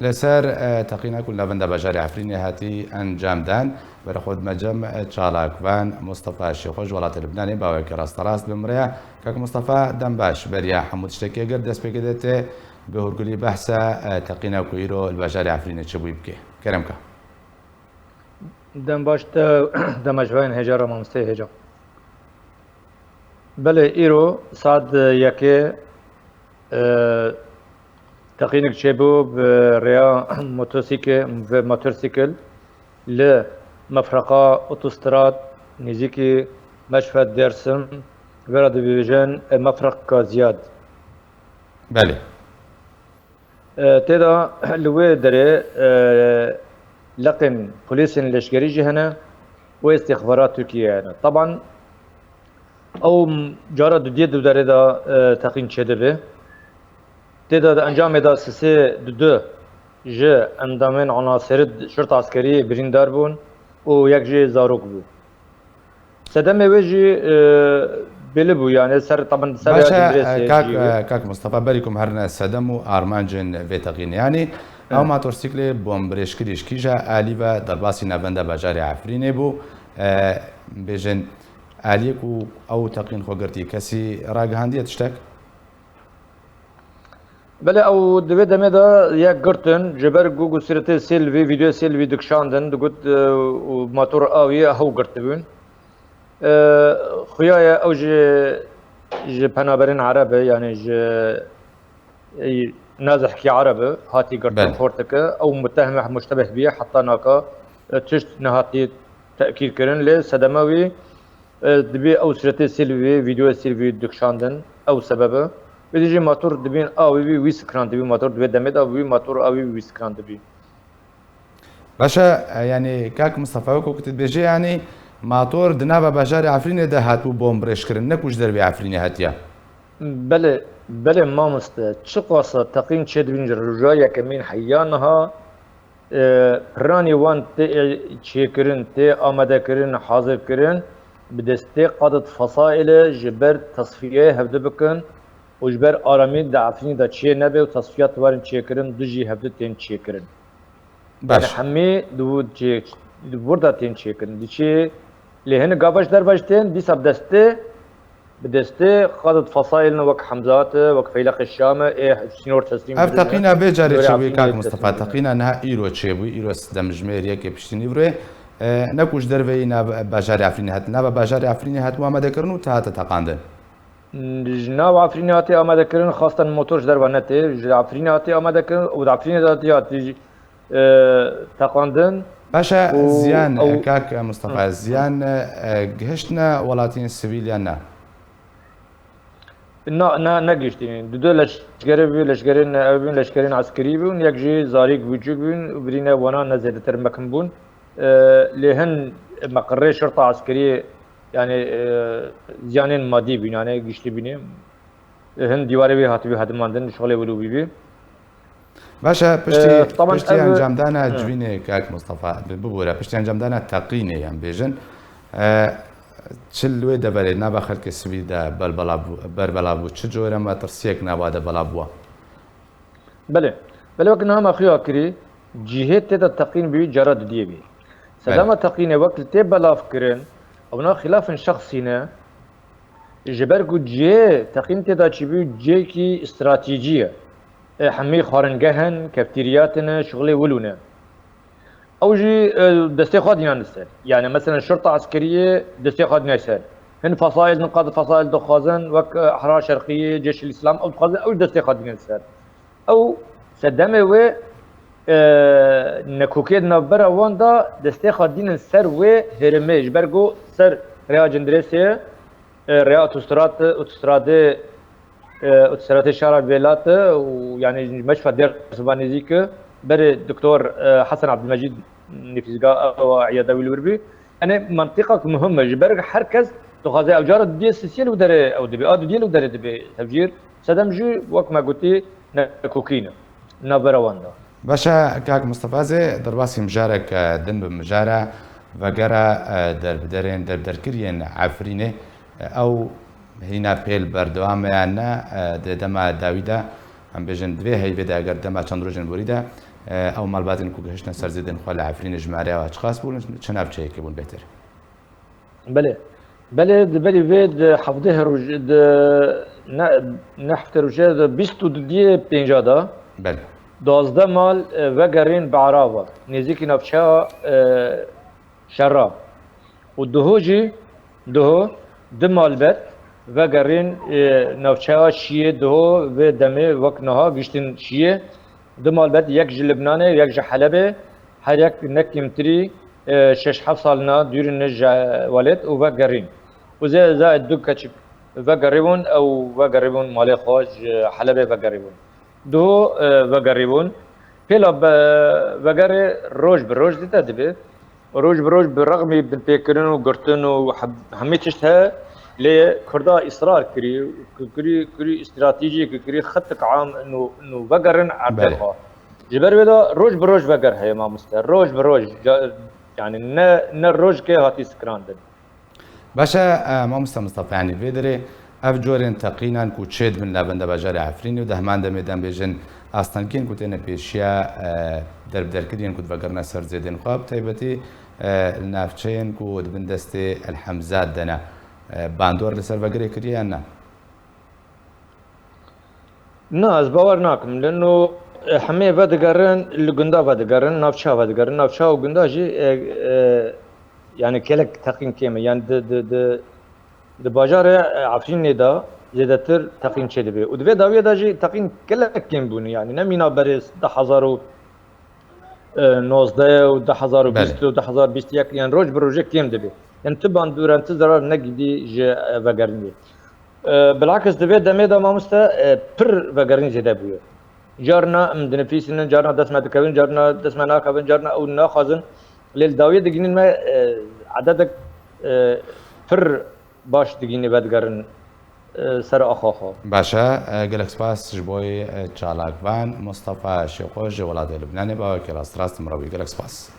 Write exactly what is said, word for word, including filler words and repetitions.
Li ser, e, teqîna ku li navenda bajarê Efrînê hatî encam dan, berê xwe dime cem, e, çalakvan Mustafa Şêxo ji welatê Libnanê, baweke rasterast bi min re ye. Kak Mustafa, dem baş, beriya hemû tiştekê, eger destpêkê de tê bi hûrgulî behsa, e, teqîna ku îro li bajarê Efrînê çi bûyî bike. Kerem ka. Dem baş te, dema ji we yên hêja re, mamosteyê hêja. Belê, îro saet yekê, e, teqînek çêbû bi rêya motosîke-, bi motorsîkil li mefreqa otostrad nêzîkî Meşfet Dêrsim, vera dibêjin, e, mefreqa Ziyad. Belê. E, tê de li wê derê, e, leqên polîsên leşkerî jî hene û îstîxbarat Tirkiyê hene. Teban ew cara dudiyê di derê de, e, teqîn çêdibe. Tê de di encamê de sisê, dudu ji endamên enaserî şirta eskerî birîndar bûn û yek jî zarok bû. Sedemê wê jî, e, belî bû, yani ser, taban ser Baş e, cindrê e, sê kak, jî wê. E, kak Mustafa, berî ku em herine sedem û armancên vê teqînê. Yani, ew Evet. motorsîklê bombirêjkirî ji kîja alî ve derbasî navenda bajarê Efrînê bû. E, bêjin, aliyê ku ew teqîn xwe girtî, kesî ragihandiye tiştek? Belê, ew di vê demê de yek girtin, ji ber ku, ku sûretê sêl vî, vîdeoyê sêl vî dikişandin, digot, e, û motor a wî hew girtibûn. E, xuya ye ew ji, ji penaberên Ereb e, yani ji, e, nazihkî Ereb e, hatî girtin Belê. xortike. Ew muttehim, muştebeh bûye, heta naka, e, tişt nehatî tekîr kirin, lê sedema wî, e, dibî ew sûretê sêl vî, vîdeoyê sêl vî dikişandin, ew sebeb e. Wê dî jî motor dibîn a wî wî, wî sikrandibî motor, di vê demê de wî motor a wî wî sikrandibî. Baş e, e, yani, kak Mustafa, wekî ku tu dibêjî, yani, motor di nava bajarê Efrînê de hatibû bombirêjkirin, ne ku ji dervê Efrînê hatiye. Belê, belê mamoste, çiqasa teqîn çêdibîn ji roja yekemîn heya niha, e, planê wan tê çêkirin, tê amadekirin, hazirkirin, bi destê qadid fesaîlê ji ber tesfiyeyê hevdu bikin û ji ber aramî di Efrînê de çê nebe û tesfiyat warin çêkirin, dijî hevdu tên çêkirin. Baş. Yani hemî di wir çê-, di wir de tên çêkirin. Diçê lê hinek gava ji derve jî tên, dîsa bi destê, bi destê qadid fesaîl ne wek Hemzat e, wek Feyleqê Şam e, ê sînor teslîm Ev bidin. teqîna vê carê Dora çêbûyî, Efrînê kak Mustafa, teslîm bidin. Teqîna niha îro çêbûyî, îro sedem ji mêr yekê piştî nîvroyê, e, ne ku ji derveyî nav-, bajarê Efrînê hat, nava bajarê Efrînê hatibû amadekirin û te hate teqandin. Ji nav Efrînê hatî amadekirin, xastan motor ji derve netê. Ji Efrînê hatî amadekirin û di Efrînê de hatî, hatî, e, teqandin. Baş e, û ziyan, ew kak Mustafa, Hı. ziyan, e, gihiştine welatiyên sivîl yan na? Na, na, negihiştîne. Di du leşkerê bû, leşkerên, ew bûn, leşkerên eskerî bûn, yek jî zarîk bûçûk bûn, birîne wana ne zêdetir mekim bûn. E, lê hin meqirrê şirta eskeriyê, yani, e, ziyanên madî bîn, yani giştî bîne. E, hin dîwarê wê hatibî hedimandin, şixulê wilo bîbî. Baş e, piştî, E, taban piştî ev encamdana Hı. civînê, kak Mustafa, bi-, bibûre, piştî encamdana teqînê, em bêjin, e, çi li wê deverê nava xelkê sivîl de belbela bû, berbela bû, çi cor e metirsiyek nava de bela bû? Belê. Belê, wek niha me xuya kirî, cihê tê de teqîn bî, cara dudiyê bî. Belê. Sedema teqînê wek li tê belav kirin, ewna xilafên şexsî ne, ji ber ku cihê teqîn tê de çêbû cihekî stratejî ye. E, hemî xwaringeh in, keftîriyat in, şixulê wilo ne. Ew jî, e, destê xwe dînan li ser. Yani, mesela, şirta eskeriyê destê xwe dînay ser. Hin fesaîl, niqat fesaîl dixwazin, wek, e, Ehrar Şerqiyê, Ceyşul Îslam, ew dixwazin, ew destê xwe dînin ser. Ew sedemê wê, e, nekokê di navbera wan de destê xwe dînin ser wê herêmê. Ji ber ku ser rêya Cindirêsê, e, rêya otostrat, otostradê, e, otostradê şara Velat û, yani, Meşfa Dêrsim nêzîk e, berê Doktor, e, Hesen Abdülmecîd nifîzga ew îyada wî li wir bî. Enê mentiqek muhim e. Ji ber her kes dixwaze ew cara dudiyê sisiyê li derê ew dibê. A dudiyê li derê dibê. Hevjîr sedem jî wek me gotî nekokî ne. Navbera wan de. Baş e, kak Mustafa, zê derbasî mijarek, e, din bi mijara vegera, e, derbiderên, derbderkiriyên Efrînê, e, ew hîna pêl berdewam e yan ne, e, di dema dawî de, em bêjin, di vê heyvê de eger dema çend rojên borî de, e, ew malbatên ku gihiştine ser zêdên xwe li Efrînê jimare ew çiqas bûn, çi navçeyekê bûn bêhtir? Belê. Belê, di belê vê di hevdeh roj-, di ne, ne hevdeh rojê, di bîst û duyê pênca de Belê. Duwazdeh mal, e, vegerîn Be'rava, nêzîkî navçeya, e, Şera. Û duho jî, duho, du malbet vegerîn, e, navçeya Şiyê, duho vê demê wek niha giştin Şiyê. Du malbet, yek ji Libnanê, yek ji Helebê, her yek ne kêmtirî, e, şeş heft salina dûrî ne ji welêt û vegerîn. Û zê zayê du keçik vegerîbûn, ew vegerîbûn malê xwe, ji Helebê vegerîbûn. Duho, e, vegerîbûn. Pêla be-, vegerê roj bi roj zêde dibe. Roj bi roj bi rexmî binpêkirin û girtin û heb-, hemî tişt heye, lê Kurda îsrar kirî, kirî, kirî stratejî, kirî xetik am û, û vegerin erdê Belê. Xwe. Ji ber wê de roj bi roj veger heye mamoste. Roj bi roj. Ca-, yani ne, ne rojkê hatî sikirandin. Baş e, e, mamoste Mistefa, yanî vê derê ev corên teqînan ku çêdibin navenda bajarê Efrînê û di heman demê de em bêjin astengiyên ku têne pêşiya, e, derbederkiriyên ku divegerine ser zêdên xwe, bi taybetî, e, li navçeyên ku di bin destê El Hemzat de ne, e, bandor li ser vegerê kiriye yan ne? Na, ez bawer nakim. Leno, e, hemê vedigerin, li gunda vedigerin, navçeya vedigerin. Navçeya û gunda jî, e, e, yani gelek teqîn kêm e. Yani di, di, di, di bajarê, e, Efrînê de zêdetir teqîn çêdibe. Û di vê dawiyê de jî teqîn gelek kêm bûne. Yani ne mîna berê du hezar û, e, nozdeh û du hezar û bîst Belê. Û du hezar bîst û yek, yani roj bi rojê kêm dibe. Yani tu bandor, tu zerar negîdî ji, e, vegerînê. E, bilakis di vê demê de mamoste, e, pir vegerîn zêde bûye. Carna em dinifîsînin, carna dest me dikevin, carna dest me nakevin, carna ew naxwazin. Lê li dawiyê digihînin me, e, ededek, e, pir baş digihînî vedigerin, e, ser axa xwe. Baş e, e, gelek spas ji bo, e, çalakvan Mustafa Şêxo ji welatê Libnanê, bawekî rast rast mirov bû. Gelek spas.